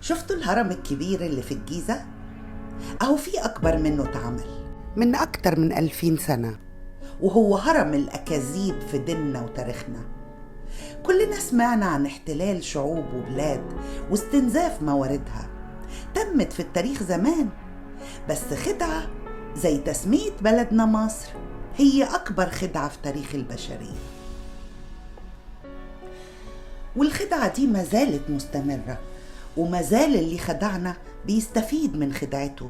شفتوا الهرم الكبير اللي في الجيزة؟ أهو في أكبر منه اتعمل من أكتر من 2000 سنة، وهو هرم الأكاذيب في ديننا وتاريخنا. كلنا سمعنا عن احتلال شعوب وبلاد واستنزاف مواردها، تمت في التاريخ زمان، بس خدعة زي تسمية بلدنا مصر هي أكبر خدعة في تاريخ البشرية. والخدعة دي ما زالت مستمرة، وما زال اللي خدعنا بيستفيد من خدعته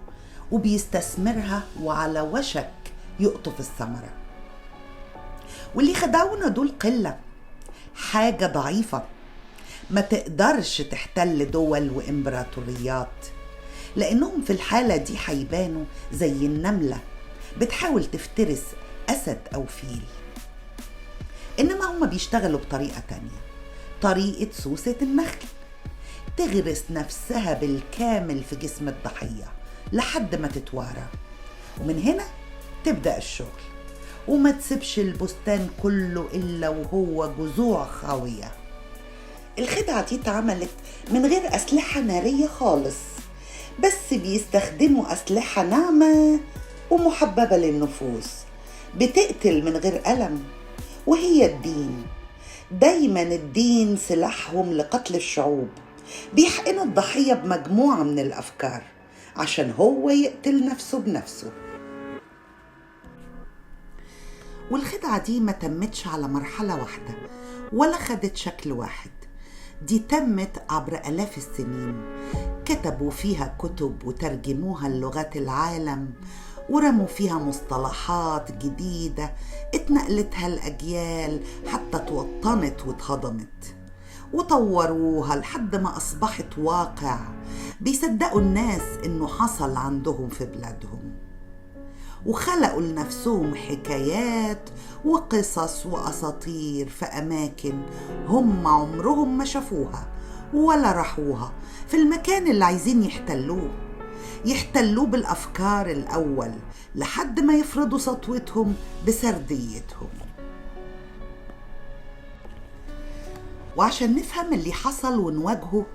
وبيستثمرها وعلى وشك يقطف الثمرة. واللي خدعونا دول قلة، حاجة ضعيفة ما تقدرش تحتل دول وإمبراطوريات، لأنهم في الحالة دي حيبانوا زي النملة بتحاول تفترس أسد أو فيل. إنما هم بيشتغلوا بطريقة تانية، طريقة سوسة النخل، تغرس نفسها بالكامل في جسم الضحية لحد ما تتوارى، ومن هنا تبدأ الشغل، وما تسيبش البستان كله إلا وهو جذوع خاوية. الخدعة دي اتعملت من غير أسلحة نارية خالص، بس بيستخدموا أسلحة ناعمة ومحببة للنفوس، بتقتل من غير ألم، وهي الدين. دايما الدين سلاحهم لقتل الشعوب، بيحقنوا الضحية بمجموعة من الأفكار عشان هو يقتل نفسه بنفسه. والخدعة دي ما تمتش على مرحلة واحدة ولا خدت شكل واحد، دي تمت عبر آلاف السنين، كتبوا فيها كتب وترجموها للغات العالم، ورموا فيها مصطلحات جديدة اتنقلتها الأجيال حتى توطنت واتهضمت، وطوروها لحد ما أصبحت واقع بيصدقوا الناس إنه حصل عندهم في بلادهم، وخلقوا لنفسهم حكايات وقصص وأساطير في أماكن هم عمرهم ما شافوها ولا راحوها، في المكان اللي عايزين يحتلوه، يحتلوه بالأفكار الأول لحد ما يفرضوا سطوتهم بسرديتهم. وعشان نفهم اللي حصل ونواجهه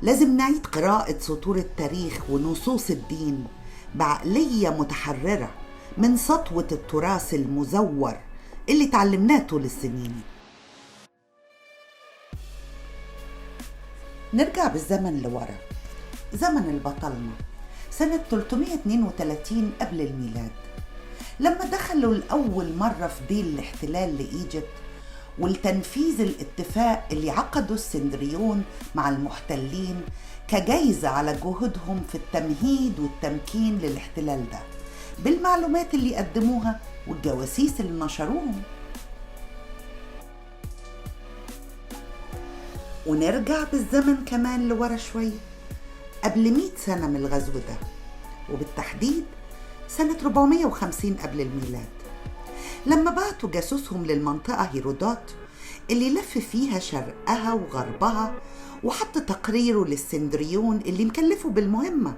لازم نعيد قراءة سطور التاريخ ونصوص الدين بعقلية متحررة من سطوة التراث المزور اللي تعلمناه طول السنين. نرجع بالزمن لورا، زمن البطالمة، سنة 332 قبل الميلاد، لما دخلوا لأول مرة في ديل الاحتلال لإيجيبت والتنفيذ الاتفاق اللي عقده السندريون مع المحتلين كجايزة على جهودهم في التمهيد والتمكين للاحتلال ده بالمعلومات اللي قدموها والجواسيس اللي نشروهم. ونرجع بالزمن كمان لورا شوية، قبل 100 سنة من الغزو ده، وبالتحديد سنة 450 قبل الميلاد، لما بعتوا جاسوسهم للمنطقة هيرودوت اللي لف فيها شرقها وغربها وحط تقريره للسندريون اللي مكلفه بالمهمة،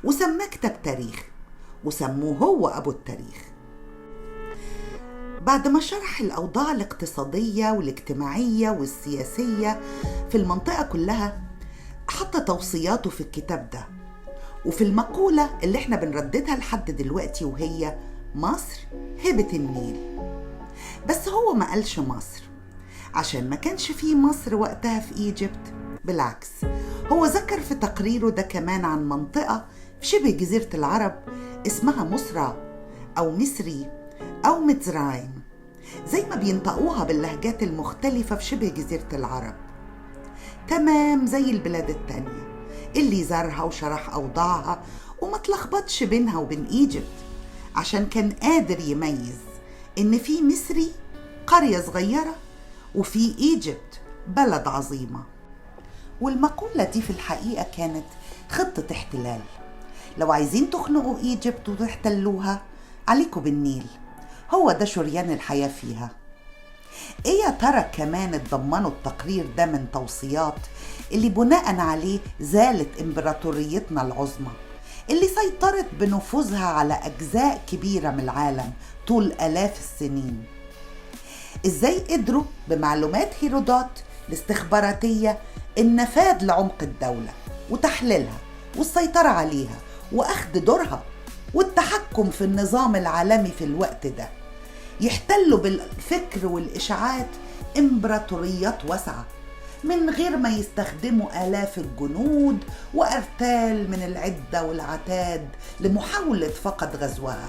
وسماه كتاب تاريخ، وسموه هو أبو التاريخ. بعد ما شرح الأوضاع الاقتصادية والاجتماعية والسياسية في المنطقة كلها، حط توصياته في الكتاب ده وفي المقولة اللي احنا بنرددها لحد دلوقتي، وهي مصر هبة النيل. بس هو ما قالش مصر عشان ما كانش فيه مصر وقتها في إيجيبت، بالعكس هو ذكر في تقريره ده كمان عن منطقة في شبه جزيرة العرب اسمها مصرة أو مصري أو متزرايم، زي ما بينطقوها باللهجات المختلفة في شبه جزيرة العرب، تمام زي البلاد التانية اللي زارها وشرح أوضاعها وما تلخبطش بينها وبين إيجيبت، عشان كان قادر يميز إن في مصري قرية صغيرة وفي إيجيبت بلد عظيمة. والمقولة دي في الحقيقة كانت خطة احتلال، لو عايزين تخنقوا إيجيبت وتحتلوها عليكم بالنيل، هو ده شريان الحياة فيها. إيه يا ترى كمان اتضمنوا التقرير ده من توصيات اللي بناء عليه زالت إمبراطوريتنا العظمى اللي سيطرت بنفوذها على أجزاء كبيرة من العالم طول آلاف السنين؟ إزاي قدروا بمعلومات هيرودوت الاستخباراتية النفاذ لعمق الدولة؟ وتحليلها والسيطرة عليها وأخذ دورها والتحكم في النظام العالمي في الوقت ده. يحتلوا بالفكر والإشاعات إمبراطوريات واسعة من غير ما يستخدموا آلاف الجنود وأرتال من العدة والعتاد لمحاولة فقط غزوها.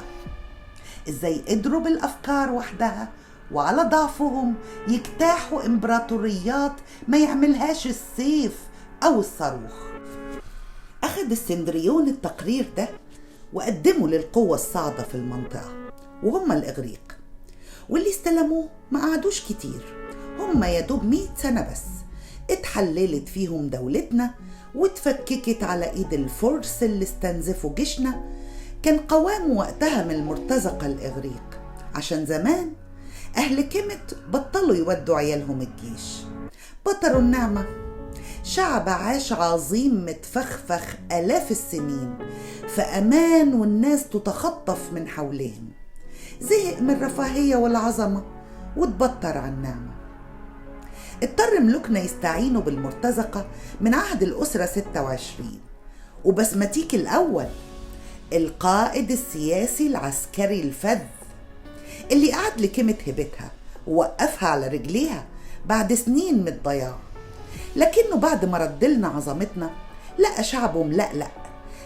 إزاي قدروا بالأفكار وحدها وعلى ضعفهم يجتاحوا إمبراطوريات ما يعملهاش السيف أو الصاروخ؟ أخذ السندريون التقرير ده وقدمه للقوة الصاعدة في المنطقة وهم الإغريق، واللي استلموه ما قعدوش كتير، هم يدوب 100 سنة بس اتحللت فيهم دولتنا واتفككت على ايد الفرس اللي استنزفوا جيشنا. كان قوامه وقتها من المرتزقة الإغريق، عشان زمان أهل كيمت بطلوا يودوا عيالهم الجيش، بطروا النعمة. شعب عاش عظيم متفخفخ آلاف السنين في أمان والناس تتخطف من حولهم، زهق من الرفاهية والعظمة وتبطر عن النعمة. اضطر ملوكنا يستعينوا بالمرتزقة من عهد الأسرة 26 وبسمتيك الأول، القائد السياسي العسكري الفذ اللي قعد لكيمة هبتها ووقفها على رجليها بعد سنين من الضياع. لكنه بعد ما ردلنا عظمتنا لقى شعبه ملقلق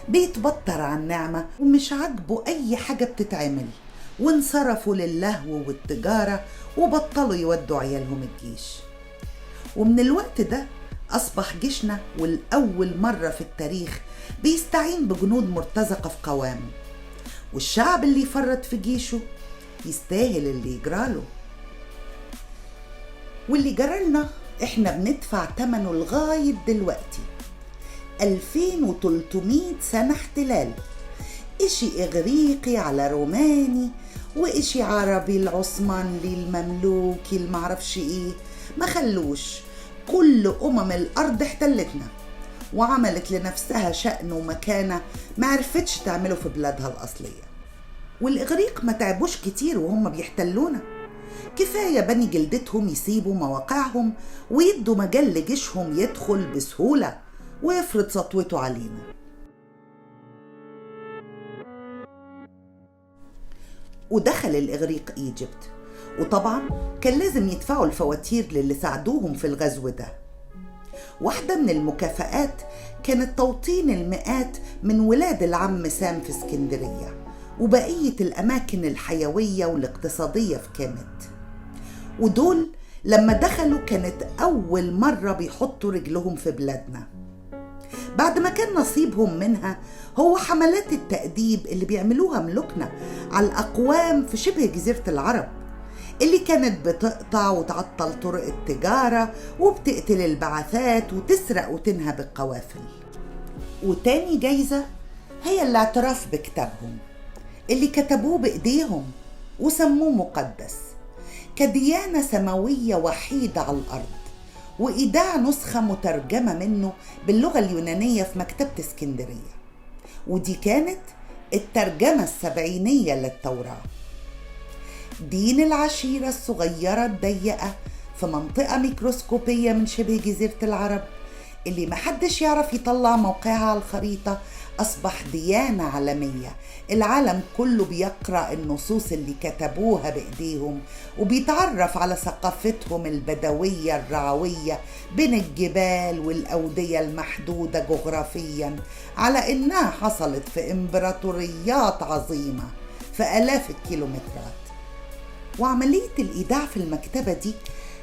بيتبطر عن النعمة ومش عاجبه أي حاجة بتتعمل، وانصرفوا للهو والتجارة وبطلوا يودوا عيالهم الجيش. ومن الوقت ده أصبح جيشنا والأول مرة في التاريخ بيستعين بجنود مرتزقة في قوامه، والشعب اللي يفرط في جيشه يستاهل اللي يجراله. واللي جرالنا احنا بندفع تمنه لغاية دلوقتي، 2300 سنة احتلال، اشي اغريقي على روماني واشي عربي العثمانلي المملوكي المعرفش ايه، ما خلوش. كل الارض احتلتنا وعملت لنفسها شأن ومكانة ما عرفتش تعمله في بلادها الأصلية. والإغريق ما تعبوش كتير وهم بيحتلونا، كفاية بني جلدتهم يسيبوا مواقعهم ويدوا مجال لجيشهم يدخل بسهولة ويفرض سطوته علينا. ودخل الإغريق إيجيبت، وطبعا كان لازم يدفعوا الفواتير للي ساعدوهم في الغزو ده. واحدة من المكافآت كانت توطين المئات من ولاد العم سام في اسكندرية وبقية الأماكن الحيوية والاقتصادية في كيمت. ودول لما دخلوا كانت أول مرة بيحطوا رجلهم في بلادنا، بعد ما كان نصيبهم منها هو حملات التأديب اللي بيعملوها ملوكنا على الأقوام في شبه جزيرة العرب، اللي كانت بتقطع وتعطل طرق التجارة وبتقتل البعثات وتسرق وتنهب القوافل. وتاني جايزة هي الاعتراف بكتابهم اللي كتبوه بإيديهم وسموه مقدس، كديانة سماوية وحيدة على الأرض، وإيداع نسخة مترجمة منه باللغة اليونانية في مكتبة اسكندرية، ودي كانت الترجمة السبعينية للتوراة. دين العشيرة الصغيرة الضيقة في منطقة ميكروسكوبية من شبه جزيرة العرب اللي محدش يعرف يطلع موقعها على الخريطة أصبح ديانة عالمية، العالم كله بيقرأ النصوص اللي كتبوها بإيديهم وبيتعرف على ثقافتهم البدوية الرعوية بين الجبال والأودية المحدودة جغرافيا، على إنها حصلت في إمبراطوريات عظيمة في آلاف الكيلومترات. وعملية الإيداع في المكتبة دي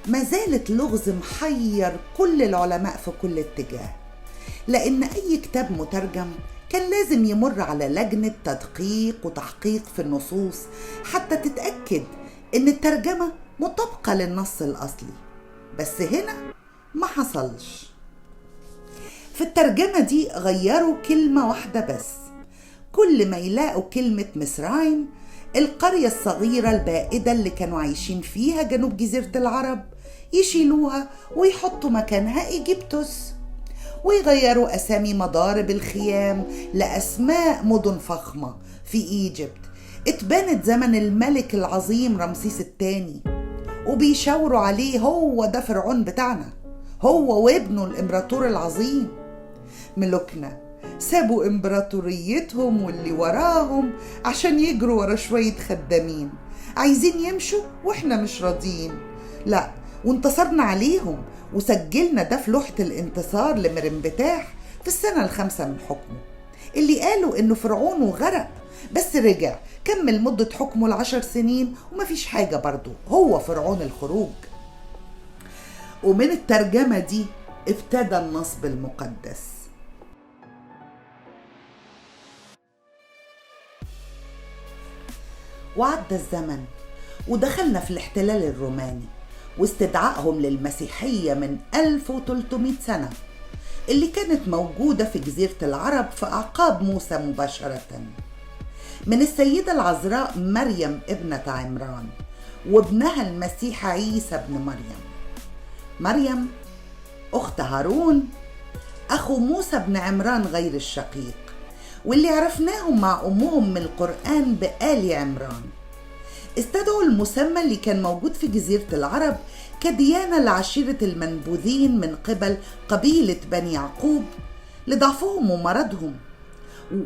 ما زالت لغز محير كل العلماء في كل اتجاه، لأن أي كتاب مترجم كان لازم يمر على لجنة تدقيق وتحقيق في النصوص حتى تتأكد إن الترجمة مطابقة للنص الأصلي، بس هنا ما حصلش. في الترجمة دي غيروا كلمة واحدة بس، كل ما يلاقوا كلمة مصرايم، القرية الصغيرة البائدة اللي كانوا عايشين فيها جنوب جزيرة العرب، يشيلوها ويحطوا مكانها إيجيبتوس، ويغيروا أسامي مضارب الخيام لأسماء مدن فخمة في إيجيبت اتبنت زمن الملك العظيم رمسيس الثاني، وبيشاوروا عليه هو ده فرعون بتاعنا، هو وابنه الإمبراطور العظيم. ملوكنا سابوا إمبراطوريتهم واللي وراهم عشان يجروا ورا شوية خدامين عايزين يمشوا وإحنا مش راضيين. لا، وانتصرنا عليهم وسجلنا ده في لوحة الانتصار لمرنبتاح في السنة 5 من حكمه، اللي قالوا إنه فرعون وغرق، بس رجع كمل مدة حكمه 10 سنين ومفيش حاجة، برضو هو فرعون الخروج. ومن الترجمة دي ابتدى النصب المقدس. وعدى الزمن ودخلنا في الاحتلال الروماني واستدعائهم للمسيحية من 1300 سنة، اللي كانت موجودة في جزيرة العرب في أعقاب موسى مباشرة، من السيدة العذراء مريم ابنة عمران وابنها المسيح عيسى ابن مريم. مريم أخت هارون أخو موسى بن عمران غير الشقيق، واللي عرفناهم مع أمهم من القرآن بآل عمران. استدعوا المسمى اللي كان موجود في جزيرة العرب كديانة لعشيرة المنبوذين من قبل قبيلة بني يعقوب لضعفهم ومرضهم،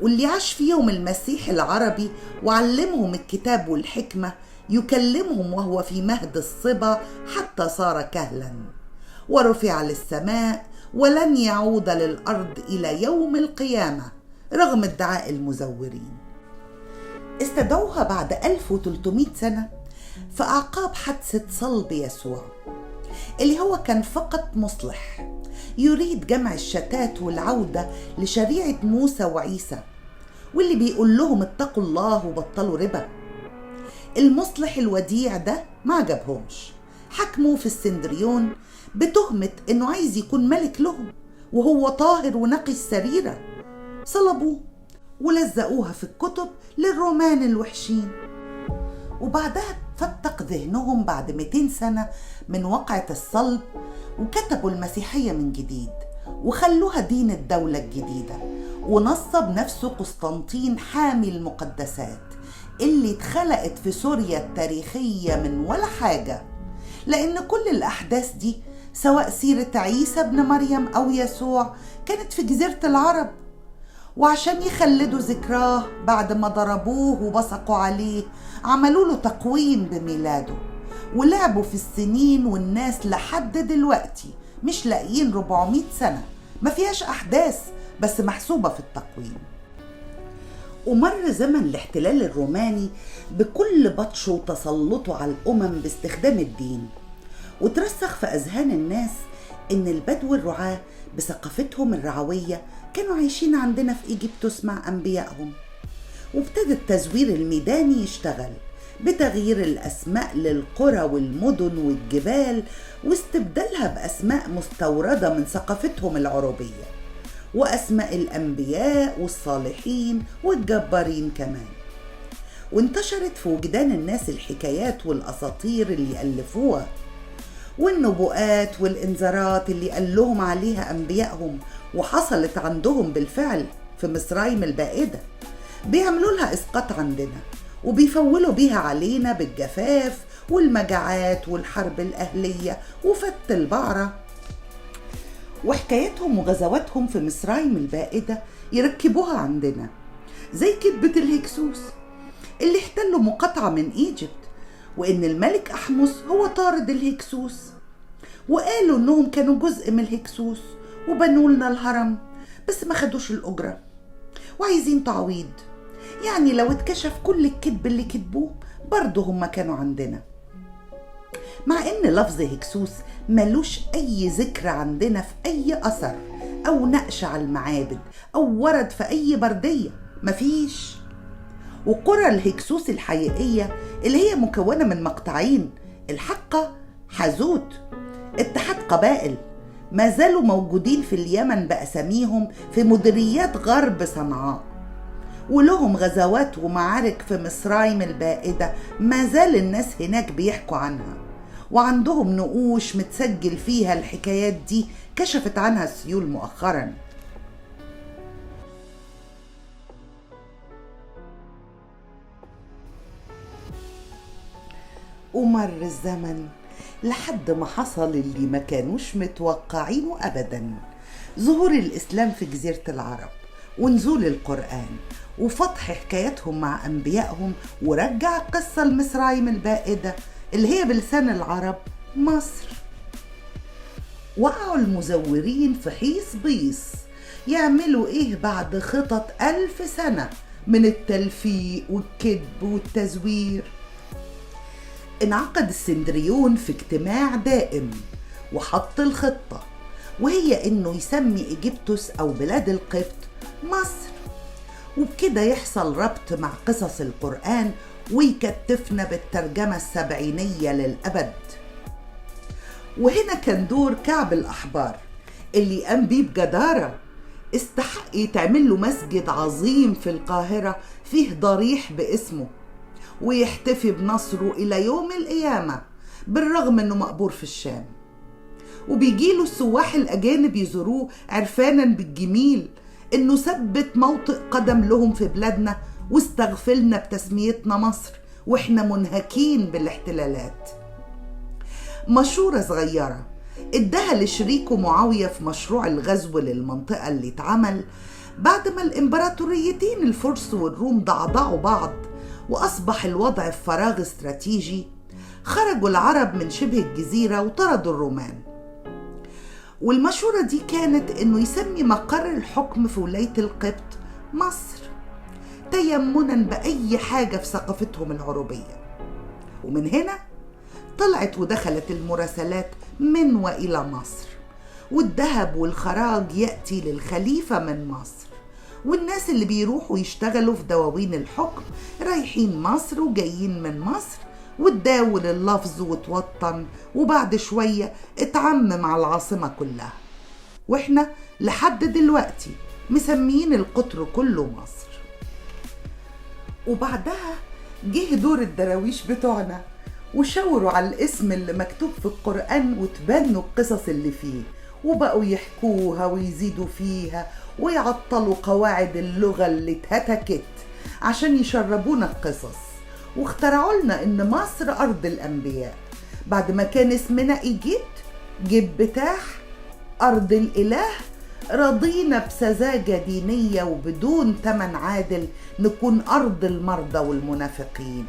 واللي عاش فيهم المسيح العربي وعلمهم الكتاب والحكمة، يكلمهم وهو في مهد الصبا حتى صار كهلا ورفع للسماء ولن يعود للأرض إلى يوم القيامة رغم ادعاء المزورين. استدعوها بعد 1300 سنة في أعقاب حادثة صلب يسوع، اللي هو كان فقط مصلح يريد جمع الشتات والعودة لشريعة موسى وعيسى، واللي بيقول لهم اتقوا الله وبطلوا ربا. المصلح الوديع ده ما عجبهمش، حكموه في السندريون بتهمة انه عايز يكون ملك لهم وهو طاهر ونقي السريرة. صلبوه ولزقوها في الكتب للرومان الوحشين. وبعدها فتق ذهنهم بعد 200 سنة من وقعة الصلب، وكتبوا المسيحية من جديد وخلوها دين الدولة الجديدة، ونصب نفسه قسطنطين حامي المقدسات اللي اتخلقت في سوريا التاريخية من ولا حاجة، لأن كل الأحداث دي سواء سيرة عيسى ابن مريم أو يسوع كانت في جزيرة العرب. وعشان يخلدوا ذكراه بعد ما ضربوه وبصقوا عليه عملوا له تقويم بميلاده، ولعبوا في السنين والناس لحد دلوقتي مش لاقيين 400 سنة ما فيهاش أحداث بس محسوبة في التقويم. ومر زمن الاحتلال الروماني بكل بطشه وتسلطه على الأمم باستخدام الدين، وترسخ في أذهان الناس إن البدو الرعاة بثقافتهم الرعوية كانوا عايشين عندنا في إيجيبتوس مع أنبيائهم. وابتدى التزوير الميداني يشتغل بتغيير الأسماء للقرى والمدن والجبال واستبدالها بأسماء مستوردة من ثقافتهم العربية، وأسماء الأنبياء والصالحين والجبارين كمان. وانتشرت في وجدان الناس الحكايات والأساطير اللي ألفوها والنبوءات والإنذارات اللي قال لهم عليها أنبيائهم وحصلت عندهم بالفعل في مصرايم البائدة، بيعملوا لها إسقاط عندنا وبيفولوا بيها علينا بالجفاف والمجاعات والحرب الأهلية وفت البعرة. وحكايتهم وغزواتهم في مصرايم البائدة يركبوها عندنا زي كذبة الهكسوس اللي احتلوا مقاطعة من إيجيبت، وإن الملك أحمس هو طارد الهكسوس، وقالوا إنهم كانوا جزء من الهكسوس وبنوا لنا الهرم بس ما خدوش الأجرة وعايزين تعويض. يعني لو اتكشف كل الكذب اللي كذبوه برضه هم كانوا عندنا، مع إن لفظ هكسوس ملوش أي ذكر عندنا في أي أثر أو نقش على المعابد أو ورد في أي بردية، مفيش. وقرى الهكسوس الحقيقية اللي هي مكونة من مقطعين، الحقة حازوت، اتحاد قبائل، ما زالوا موجودين في اليمن بأساميهم في مديريات غرب صنعاء، ولهم غزوات ومعارك في مصرايم البائدة ما زال الناس هناك بيحكوا عنها، وعندهم نقوش متسجل فيها الحكايات دي كشفت عنها السيول مؤخرا. ومر الزمن لحد ما حصل اللي ما كانوش متوقعينه أبدا ظهور الإسلام في جزيرة العرب ونزول القرآن وفتح حكايتهم مع أنبيائهم، ورجع القصة المصرايم البائدة اللي هي بلسان العرب مصر. وقعوا المزورين في حيص بيص، يعملوا إيه بعد خطط 1000 سنة من التلفيق والكذب والتزوير؟ انعقد السندريون في اجتماع دائم وحط الخطة، وهي إنه يسمي إيجيبتوس أو بلاد القبط مصر، وبكده يحصل ربط مع قصص القرآن ويكتفنا بالترجمة السبعينية للأبد. وهنا كان دور كعب الأحبار اللي قام بيه بجدارة، استحق يتعمل له مسجد عظيم في القاهرة فيه ضريح باسمه ويحتفي بنصره إلى يوم القيامة، بالرغم أنه مقبور في الشام. وبيجيله السواح الأجانب يزوروه عرفانا بالجميل أنه ثبت موطئ قدم لهم في بلادنا واستغفلنا بتسميتنا مصر وإحنا منهكين بالاحتلالات. مشورة صغيرة ادها لشريكه معاوية في مشروع الغزو للمنطقة اللي اتعمل بعد ما الإمبراطوريتين الفرس والروم ضعضعوا بعض وأصبح الوضع في فراغ استراتيجي. خرجوا العرب من شبه الجزيرة وطردوا الرومان. والمشورة دي كانت إنه يسمي مقر الحكم في ولاية القبط مصر، تيمنا بأي حاجة في ثقافتهم العربية. ومن هنا طلعت ودخلت المراسلات من وإلى مصر، والذهب والخراج يأتي للخليفة من مصر، والناس اللي بيروحوا يشتغلوا في دواوين الحكم رايحين مصر وجايين من مصر، وتداول اللفظ وتوطن، وبعد شوية اتعمم على العاصمة كلها. واحنا لحد دلوقتي مسميين القطر كله مصر. وبعدها جه دور الدراويش بتوعنا وشاوروا على الاسم اللي مكتوب في القرآن وتبنوا القصص اللي فيه، وبقوا يحكوها ويزيدوا فيها ويعطلوا قواعد اللغة اللي اتهتكت عشان يشربونا القصص. واخترعوا لنا ان مصر أرض الأنبياء بعد ما كان اسمنا إيجيبت، جب بتاح أرض الإله. رضينا بسذاجة دينية وبدون تمن عادل نكون أرض المرضى والمنافقين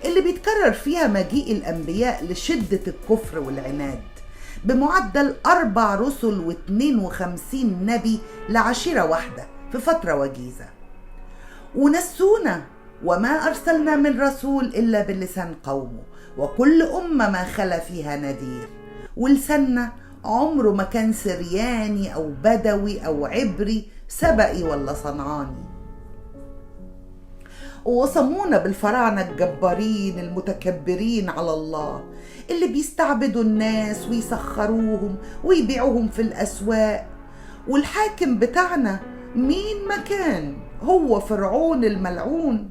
اللي بيتكرر فيها مجيء الأنبياء لشدة الكفر والعناد بمعدل 4 رسل و52 نبي لعشيرة واحدة في فترة وجيزة. ونسونا وما أرسلنا من رسول إلا بلسان قومه، وكل أمة ما خلا فيها نذير. ولساننا عمره ما كان سرياني أو بدوي أو عبري، سبئي ولا صنعاني. ووصمونا بالفراعنة الجبارين المتكبرين على الله اللي بيستعبدوا الناس ويسخروهم ويبيعوهم في الأسواق. والحاكم بتاعنا مين ما كان هو فرعون الملعون،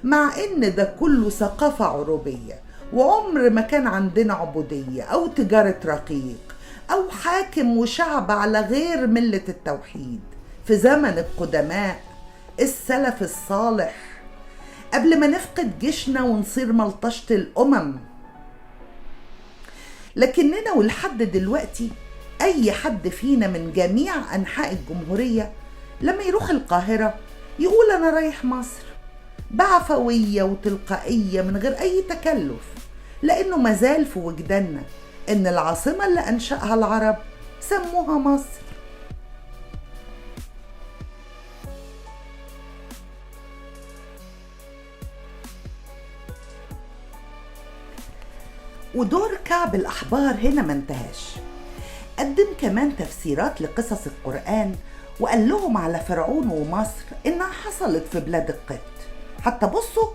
مع إن ده كله ثقافة عربية، وعمر ما كان عندنا عبودية أو تجارة رقيق أو حاكم وشعب على غير ملة التوحيد في زمن القدماء السلف الصالح، قبل ما نفقد جيشنا ونصير ملطشة الأمم. لكننا ولحد دلوقتي أي حد فينا من جميع أنحاء الجمهورية لما يروح القاهرة يقول أنا رايح مصر بعفوية وتلقائية من غير أي تكلف، لأنه مازال في وجداننا إن العاصمة اللي أنشأها العرب سموها مصر. ودور كعب الأحبار هنا ما انتهاش، قدم كمان تفسيرات لقصص القرآن وقال لهم على فرعون ومصر إنها حصلت في بلاد القبط، حتى بصوا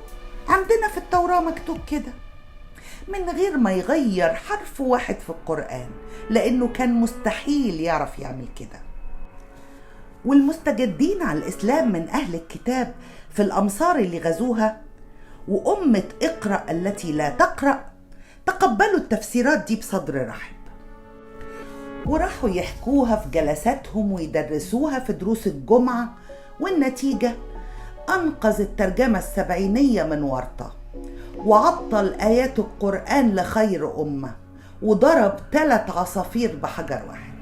عندنا في التوراة مكتوب كده، من غير ما يغير حرف واحد في القرآن، لأنه كان مستحيل يعرف يعمل كده. والمستجدين على الإسلام من أهل الكتاب في الأمصار اللي غزوها وأمة اقرأ التي لا تقرأ تقبلوا التفسيرات دي بصدر رحب، وراحوا يحكوها في جلساتهم ويدرسوها في دروس الجمعة. والنتيجة أنقذ الترجمة السبعينية من ورطة، وعطل آيات القرآن لخير أمة، وضرب 3 عصافير بحجر واحد.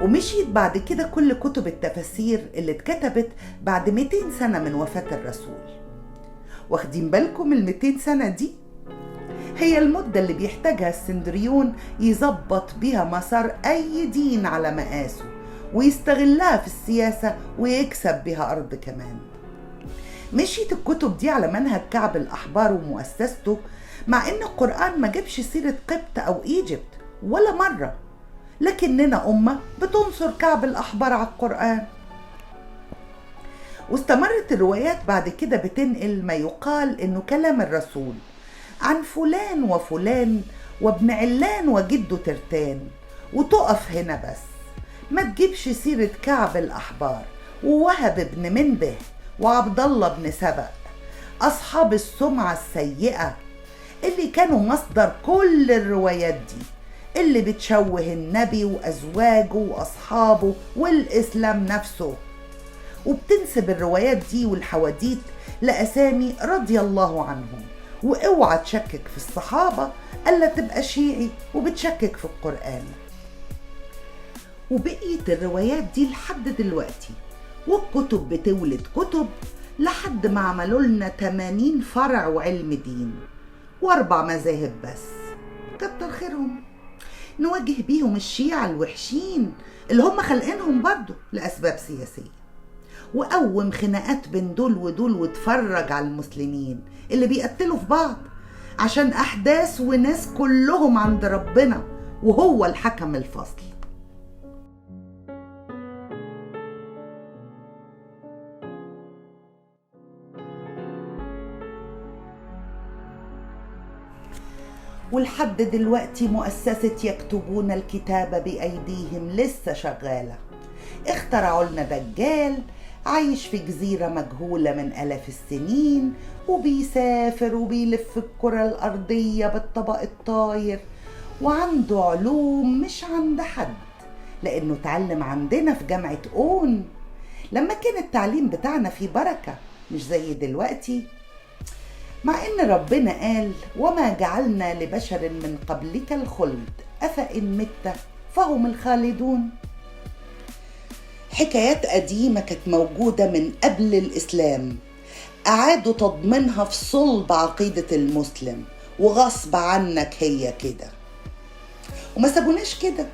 ومشيت بعد كده كل كتب التفاسير اللي اتكتبت بعد 200 سنة من وفاة الرسول. واخدين بالكم 200 سنة دي؟ هي المدة اللي بيحتاجها السندريون يظبط بيها مسار أي دين على مقاسه، ويستغلها في السياسة ويكسب بيها أرض كمان. مشيت الكتب دي على منهج كعب الأحبار ومؤسسته، مع إن القرآن ما جابش سيرة قبط أو إيجيبت ولا مرة، لكننا أمة بتنصر كعب الأحبار على القرآن. واستمرت الروايات بعد كده بتنقل ما يقال إنه كلام الرسول عن فلان وفلان وابن علان وجده ترتان، وتقف هنا بس ما تجيبش سيرة كعب الأحبار ووهب ابن منبه وعبد الله بن سبأ، أصحاب السمعة السيئة اللي كانوا مصدر كل الروايات دي اللي بتشوه النبي وأزواجه وأصحابه والإسلام نفسه. وبتنسب الروايات دي والحواديت لأسامي رضي الله عنهم، واوعى تشكك في الصحابة ألا تبقى شيعي وبتشكك في القرآن. وبقيت الروايات دي لحد دلوقتي، والكتب بتولد كتب لحد ما عملوا لنا 80 فرع وعلم دين و4 مذاهب بس، كتر خيرهم، نواجه بيهم الشيعة الوحشين اللي هم خلقينهم برضو لأسباب سياسية، وقوم خناقات بين دول ودول، واتفرج على المسلمين اللي بيقتلوا في بعض عشان أحداث وناس كلهم عند ربنا وهو الحكم الفصل. ولحد دلوقتي مؤسسة يكتبون الكتاب بأيديهم لسه شغالة. اخترعوا لنا دجال عايش في جزيرة مجهولة من آلاف السنين، وبيسافر وبيلف الكرة الأرضية بالطبق الطاير، وعنده علوم مش عند حد لأنه اتعلم عندنا في جامعة أون لما كان التعليم بتاعنا فيه بركة مش زي دلوقتي. مع إن ربنا قال وما جعلنا لبشر من قبلك الخلد أفإن مت فهم الخالدون. حكايات قديمة كانت موجودة من قبل الإسلام أعادوا تضمينها في صلب عقيدة المسلم، وغصب عنك هي كده، وما سابوناش كده،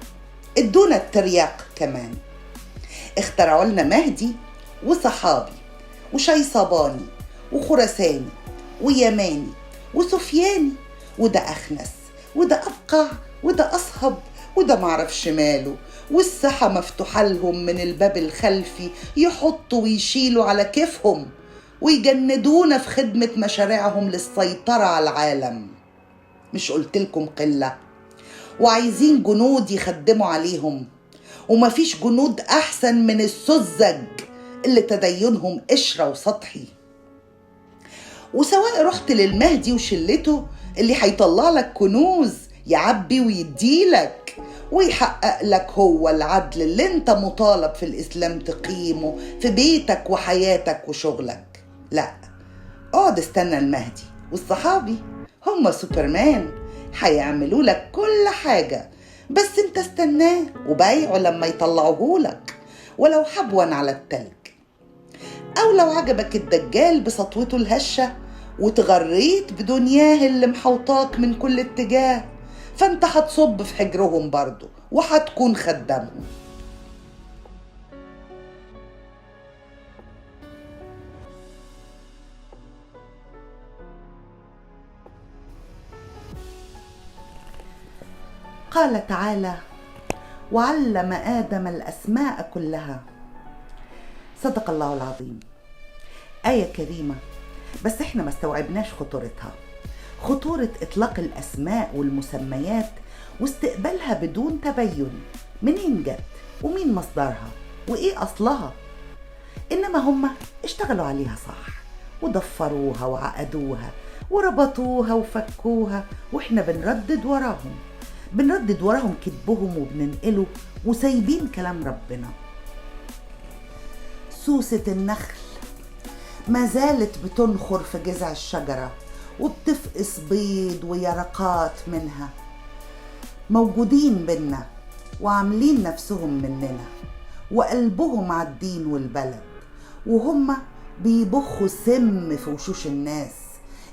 ادونا الترياق كمان. اخترعوا لنا مهدي وصحابي وشيصباني وخرساني ويماني وسفياني، وده أخنس وده أبقع وده أصهب وده معرفش ماله، والساحة مفتوحة لهم من الباب الخلفي يحطوا ويشيلوا على كيفهم، ويجندونا في خدمة مشاريعهم للسيطرة على العالم. مش قلتلكم قلة؟ وعايزين جنود يخدموا عليهم، ومفيش جنود أحسن من السذج اللي تدينهم قشرة وسطحي. وسواء رحت للمهدي وشلته اللي هيطلع لك كنوز يعبي ويديلك ويحقق لك هو العدل اللي انت مطالب في الإسلام تقيمه في بيتك وحياتك وشغلك، لا، اقعد استنى المهدي والصحابي، هم سوبرمان هيعملوا لك كل حاجة، بس انت استناه وبايعه لما يطلعوه لك ولو حبوا على التلج. أو لو عجبك الدجال بسطوته الهشة وتغريت بدنياه اللي محوطاك من كل اتجاه، فانت هتصب في حجرهم برضو وهتكون خدامهم. قال تعالى: وعلم آدم الأسماء كلها. صدق الله العظيم. آية كريمة، بس احنا ما استوعبناش خطورتها، خطورة إطلاق الأسماء والمسميات واستقبالها بدون تبين منين جت ومين مصدرها وإيه أصلها. إنما هم اشتغلوا عليها صح وضفروها وعقدوها وربطوها وفكوها، وإحنا بنردد وراهم، بنردد وراهم كذبهم وبننقله وسايبين كلام ربنا. سوسة النخل ما زالت بتنخر في جذع الشجرة وبتفقس بيض ويرقات منها، موجودين بينا وعاملين نفسهم مننا وقلبهم على الدين والبلد، وهم بيبخوا سم في وشوش الناس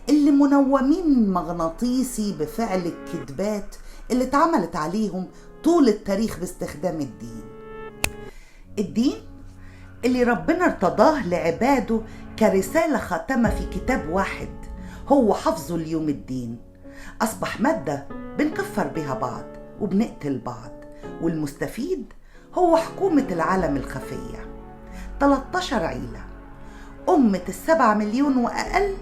اللي منومين مغناطيسي بفعل الكذبات اللي اتعملت عليهم طول التاريخ باستخدام الدين. الدين اللي ربنا ارتضاه لعباده كرسالة خاتمة في كتاب واحد هو حفظه اليوم الدين، أصبح مادة بنكفر بها بعض وبنقتل بعض، والمستفيد هو حكومة العالم الخفية. 13 عيلة أمة 7 مليون وأقل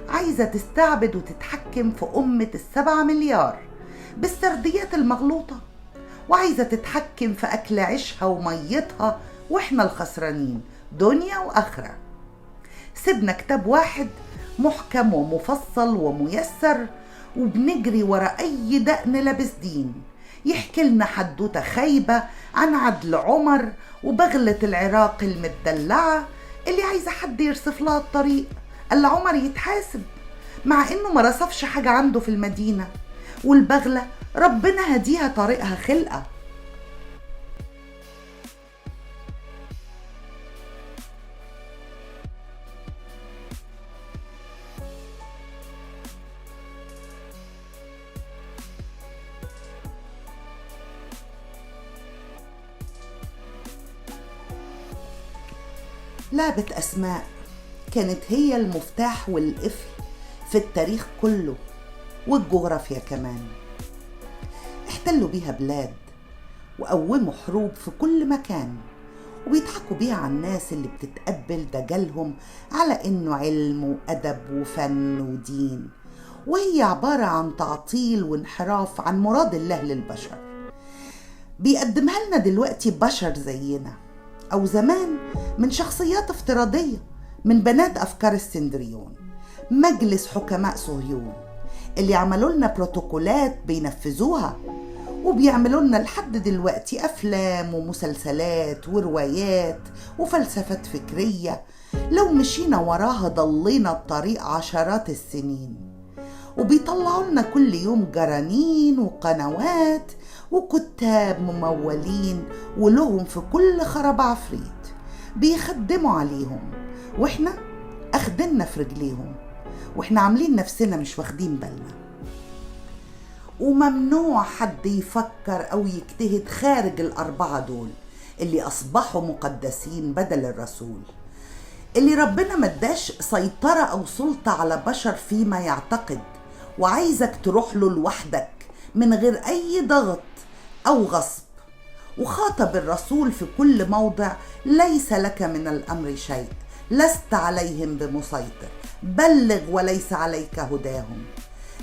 عايزة تستعبد وتتحكم في أمة 7 مليار بالسرديات المغلوطة، وعايزة تتحكم في أكل عيشها وميتها، وإحنا الخسرانين دنيا وآخرة. سيبنا كتاب واحد محكم ومفصل وميسر، وبنجري ورا أي دقن لابس دين يحكي لنا حدوتة خايبة عن عدل عمر وبغلة العراق المدلعة اللي عايزة حد يرصف لها الطريق، قال عمر يتحاسب مع إنه ما رصفش حاجة عنده في المدينة، والبغلة ربنا هديها طريقها خلقة. لعبة أسماء كانت هي المفتاح والقفل في التاريخ كله والجغرافيا كمان. احتلوا بيها بلاد وقوموا حروب في كل مكان، وبيضحكوا بيها على الناس اللي بتتقبل دجلهم على إنه علم وأدب وفن ودين، وهي عبارة عن تعطيل وانحراف عن مراد الله للبشر. بيقدمها لنا دلوقتي بشر زينا أو زمان من شخصيات افتراضية من بنات أفكار السندريون، مجلس حكماء صهيون اللي عملوا لنا بروتوكولات بينفذوها، وبيعملوا لنا لحد دلوقتي أفلام ومسلسلات وروايات وفلسفات فكرية لو مشينا وراها ضلينا الطريق عشرات السنين. وبيطلعوا لنا كل يوم جرانين وقنوات وكتاب ممولين ولهم في كل خراب عفريت بيخدموا عليهم، واحنا اخدنا في رجليهم واحنا عاملين نفسنا مش واخدين بالنا. وممنوع حد يفكر او يجتهد خارج الأربعة دول اللي اصبحوا مقدسين بدل الرسول، اللي ربنا مداش سيطرة او سلطة على بشر فيما يعتقد، وعايزك تروح له لوحدك من غير أي ضغط أو غصب. وخاطب الرسول في كل موضع: ليس لك من الأمر شيء، لست عليهم بمسيطر، بلغ وليس عليك هداهم.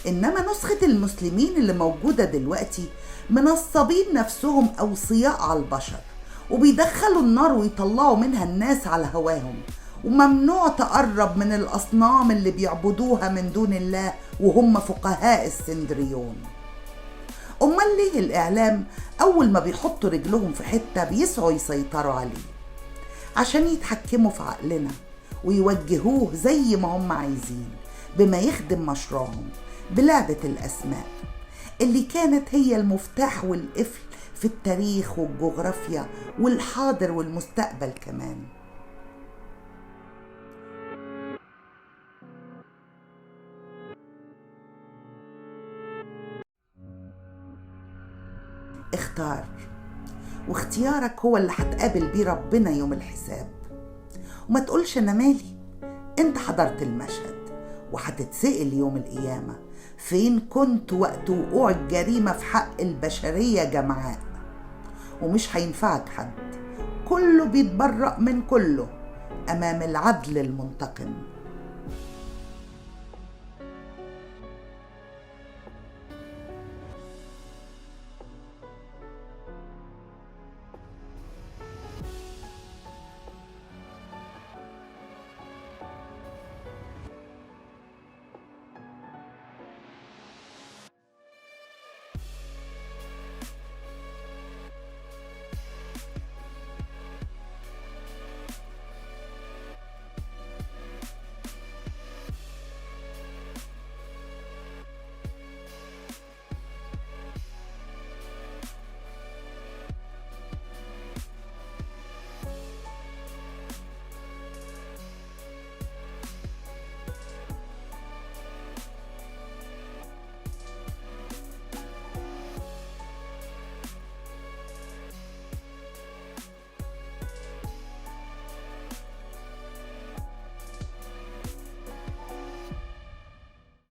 إنما نسخة المسلمين اللي موجودة دلوقتي منصبين نفسهم أوصياء على البشر، وبيدخلوا النار ويطلعوا منها الناس على هواهم، وممنوع تقرب من الأصنام اللي بيعبدوها من دون الله وهم فقهاء السندريون. أمال ليه الإعلام أول ما بيحطوا رجلهم في حتة بيسعوا يسيطروا عليه؟ عشان يتحكموا في عقلنا ويوجهوه زي ما هم عايزين بما يخدم مشروعهم بلعبة الأسماء اللي كانت هي المفتاح والقفل في التاريخ والجغرافيا والحاضر والمستقبل كمان. اختار، واختيارك هو اللي هتقابل بيه ربنا يوم الحساب. وما تقولش انا مالي، انت حضرت المشهد وهتتسأل يوم القيامة فين كنت وقت وقوع الجريمة في حق البشرية جمعاء. ومش هينفعك حد، كله بيتبرأ من كله أمام العدل المنتقم.